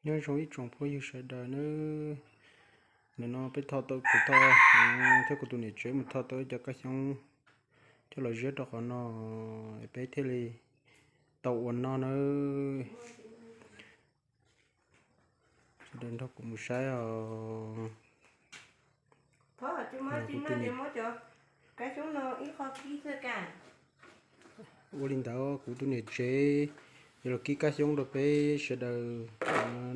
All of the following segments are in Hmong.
Nyob zoo ib tsoom phooj ywg sawv daws nawb. Nim no peb tho tau, kuv tho thiab kuv tus niam tsev mus tho tau ib co kab xyoob coj los ziab rau qhov no, peb thiaj li tau ua noj nawb. Sawv daws nrog kuv mus saib os. Ua li ntawd kuv tus niam tsev yuav los kib kab xyoob rau peb sawv daws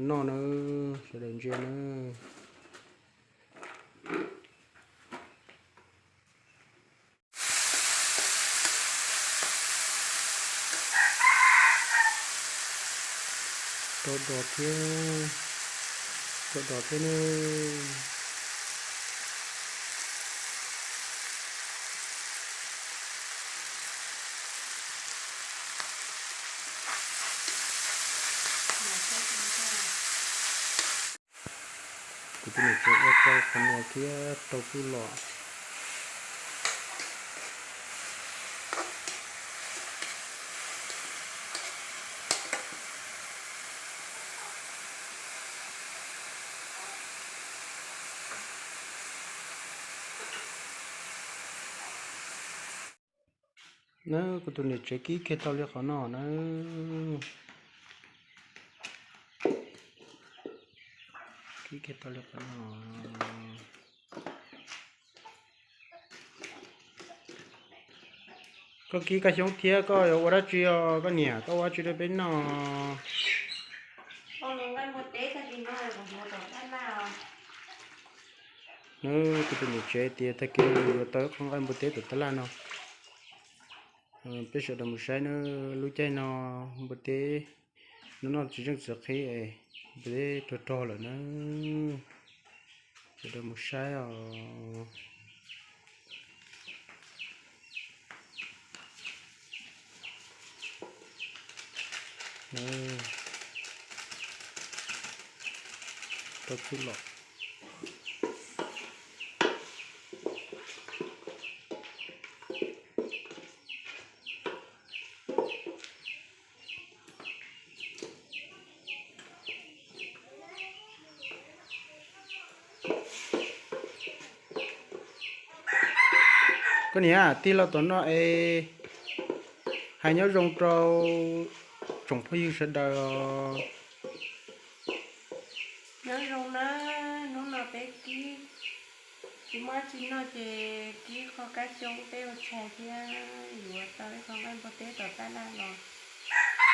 noj nawb, sawv daws ntsia nawb. Rau dos thiab, rau dos thiab nawb. Kuv tus niam tsev ua rau qhov no thiab rau txuj lom. Nawb, kuv tus niam tsev kib kiag tau li qhov no nawb. Kib kiag tau li qhov no. Koj kib kab xyoob thiab koj yuav ua dab tsi os koj niam, koj ua dab tsi rau peb noj? Nawb, kuv tus niam tsev tias tag kis yuav tau ib qho nqaij npua teb tom tab laj no. Peb sawv daws mus saib nawb, lub caij no npua teb no noj tsis zeej tsis qhib es npua teb rog rog lawm nawb. Sawv daws mus saib os. Rau txuj lom. Koj niam, tig los tom no es hais nyob zoo rau tsoom phooj ywg sawv daws os. Nyob zoo na, hnub no peb kib tsis muaj dab tsi noj ces kib qho kab xyoob peb ua tshais thiab yuav tau ib qho nqaij npua teb tom tab laj los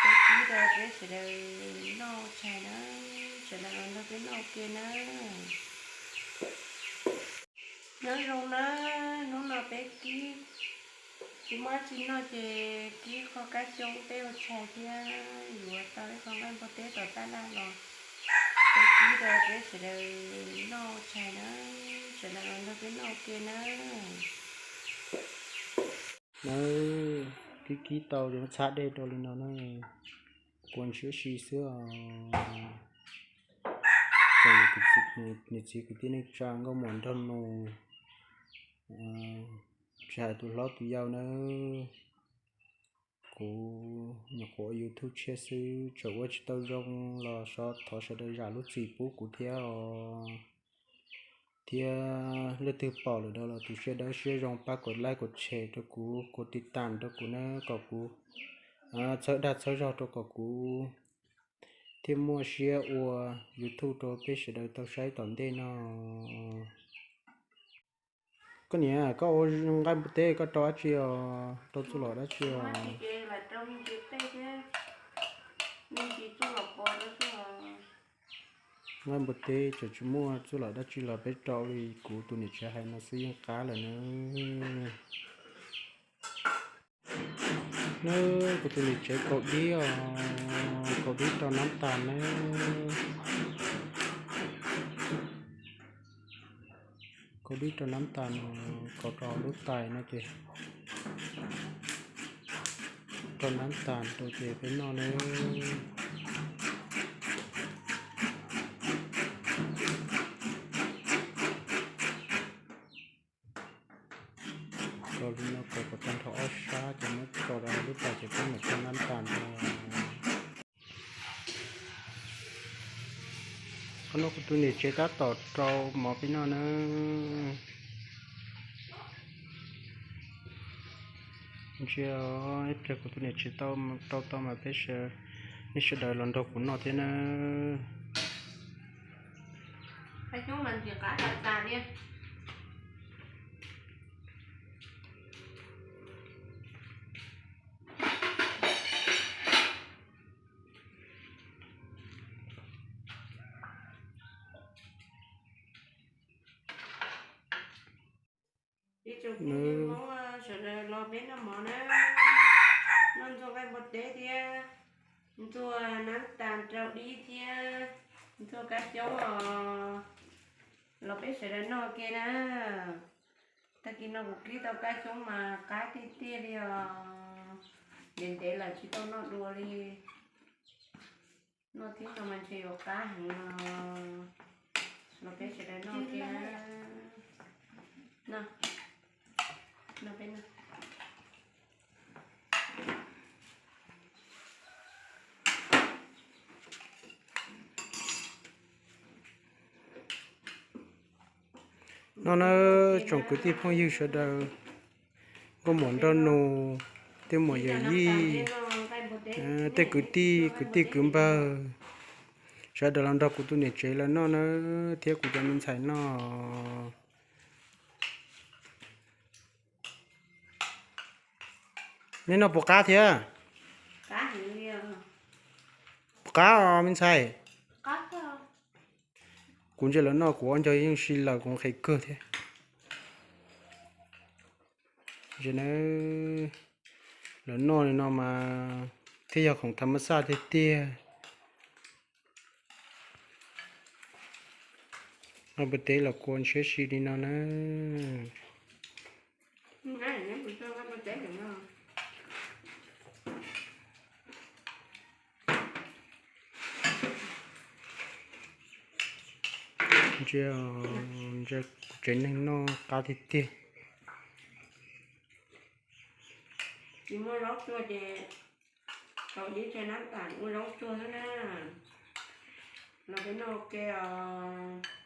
peb kib rau peb sawv daws noj ua tshais na, sawv daws los nrog peb noj ua ke na. Nyob zoo na, hnub no peb kib tsis muaj dab tsi noj ces kib qho kab xyoob peb ua tshais thiab yuav tau ib qho nqaij npua teb tom tab laj los peb kib rau peb sawv daws noj ua tshais na, sawv daws los nrog peb noj ua ke na. Nawb, kib kib tau ces muab txhab dej rau li no na, kua ntshiab si xwb os. Tsoom niam txiv kwv tij neej tsa nkauj muam nraug nus, tsis hais tus hlob tus yau nawb, kuv nyuam qhuav ua YouTube tshiab xwb, txawm ua tsis tau zoo los thov sawv daws zam lub txim pub kuv thiab os. Thiab leej twg pom lawm los tus siab dawb siab zoo pab kom like kom share rau kuv, kom tiv tam rau kuv na, kom kuv txhawb dag txhawb zog rau kom kuv thiaj muaj siab ua YouTube rau peb sawv daws tau saib tom ntej no. Koj niam, koj ua nqaij npua teb koj rau dab tsi os? Rau txuj lom dab tsi os? Nqaij npua teb txawm tsis muaj txuj lom dab tsi los peb rau li kuv tus niam tsev hais no xwb yeej qab lawm nawb. Nawb, kuv tus niam tsev kaus dib os, kaus dib rau nab tas nawb. Kaus dib rau nab tas no, kaus rau lub tais no ces rau nab tas rau ces peb noj nawb. Kaus li no kaus kom tag nrho ob sab ces muab tso rau hauv lub tais ces peb mam rau nab tas no. Qhov no kuv tus niam tsev tab tom rau mov peb noj na. Ntsia, ib pliag kuv tus niam tsev tau rau tau mas peb, nej sawv daws los nrog kuv noj thiab na. Ib tsoom phooj ywg Hmoob sawv daws los peb noj mov na, noj ntxuag nqaij npua teb thiab ntxuag nab tas rau dib thiab ntxuag kab xyoob os, los peb sawv daws noj ke na. Tag kis no kuv kib tau kab xyoob mas qab tiag tiag li os, ntev ntev lawm tsis tau noj dua li. Noj thiab no mas ntshe yuav qab heev os, los peb sawv daws noj ke na. Noj, noj peb noj. No na, tsoom kwv tij phooj ywg sawv daws, nkauj muam nraug nus, tej muam yawm yij, tej kwv tij kwv tij kwv npawg, sawv daws los nrog kuv tus niam tsev lawv noj na, thiab kuv cov me ntxhais noj. Nej noj puas qab thiab? Puas qab os me ntxhais? Kuv ntsia lawv noj kuv ob nco yeej si lawm, kuv nqhis kawg thiab. Lawv noj li no mas thiaj yog khoom tham mas xaj tiag tiag. Noj npua teb los kua ntshiab si li no na. Ntsia, ntsia kuv tsev neeg noj qab tiag tiag. Tsis muaj zaub tsuag ces tau dib tseg nab tas ua zaub tsuag xwb na. Los peb noj ua ke os.